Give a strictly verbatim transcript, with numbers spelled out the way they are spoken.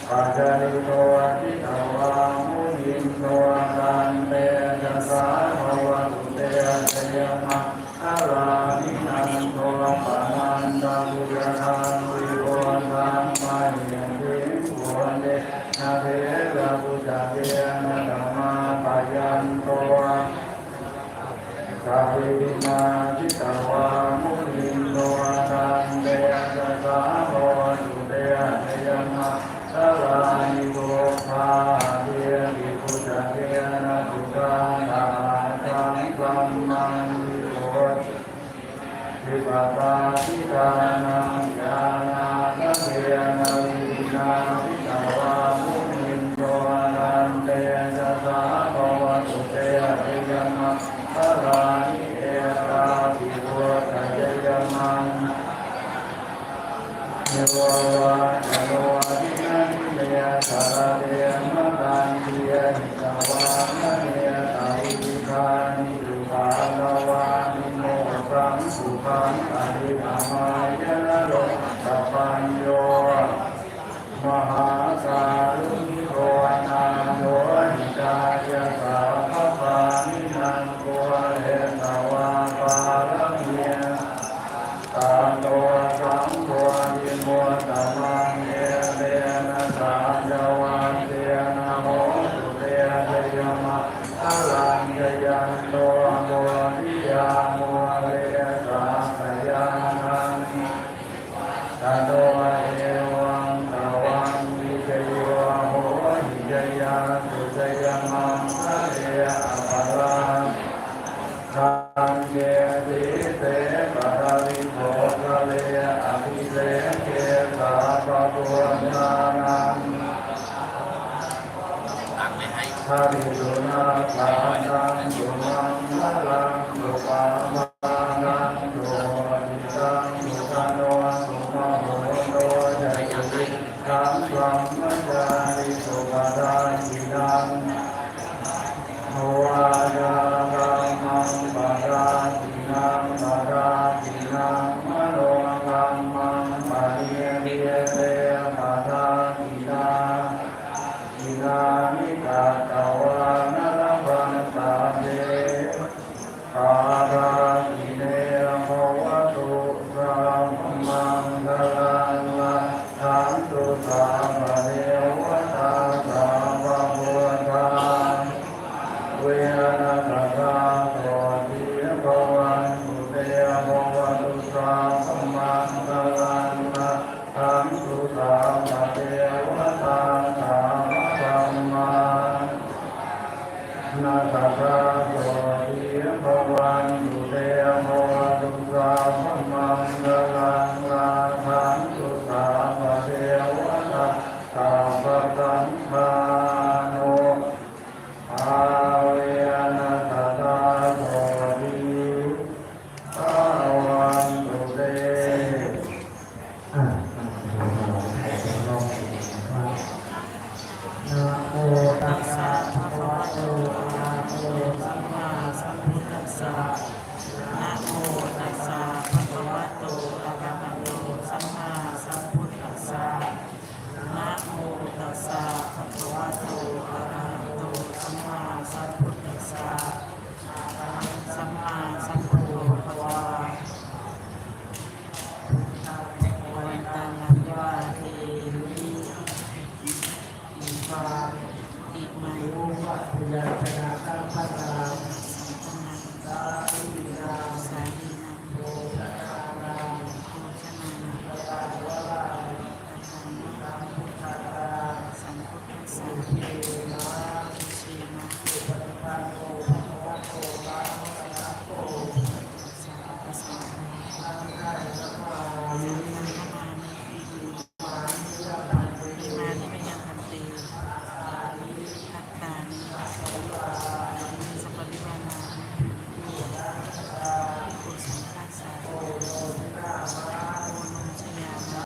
paccaritto jitavā munindo taṃ tejasā bhavatu te jayamaṅgalāni. Nandopanandabhujagaṃ vibudhaṃ mahiddhiṃ puttena therabhujagena damāpayanto sabbītiṃ jitavā munindo taṃ tejasā bhavatu te jayamaṅgalāni. Duggāhadiṭṭhibhujagena sudaṭṭhahatthaṃ brahmaṃ visuddhijutimiddhibakābhidhānaṃ ñāṇāgadena vidhinā jitavā munindo taṃ tejasā bhavatu te jayamaṅgalāni. Etāpi buddhajayamaṅgalāni yo vācano dinadine sarate matandī hitvānanekavividhāni cupaddavāni mokkhaṃ sukhaṃ adhigameyya naro sapañño. Mahākāruṇiko nātho hitāya sabbapāṇinaṃ pūretvā pāramī sabbā patto sambodhimuttamaṃ etena saccavajjena hotu te jayamaṅgalaṃ. Jayanto bodhiyā mūle sakyānaṃ nandivaḍḍhano evaṃ tvaṃ vijayo hohi jayassu jayamaṅgale aparājitapallaṅke sīse paṭhavipokkhare abhiseke sabbabuddhānaṃ aggappatto paripuññakkhettaṃ sumaṅgalaṃ supabhātaṃ suhuṭṭhitaṃ sukhaṇo sumuhutto ca suyiṭṭhaṃ brahmacārisu padakkhiṇaṃ vācākammaṃ padakkhiṇaṃ padakkhiṇaṃ manokammaṃ paṇidhī te padakkhiṇā padakkhiṇāni katvāna labhantatthe padakkhiṇe. Bhavatu sabbamaṅgalaṃ rakkhantu sabbadevatā sabbabuddhānubhāvena sadā sotthī bhavantu te. Bhavatu sabbamaṅgalaṃ rakkhantu sabbadevatā sabbadhammā na sadā sotthī bhavantu te. Bhavatu sabbamaṅgalaṃ rakkhantu sabbadevatā sabbasaṅghānubhāvena sadā sotthī bhavantu te. อ่ะ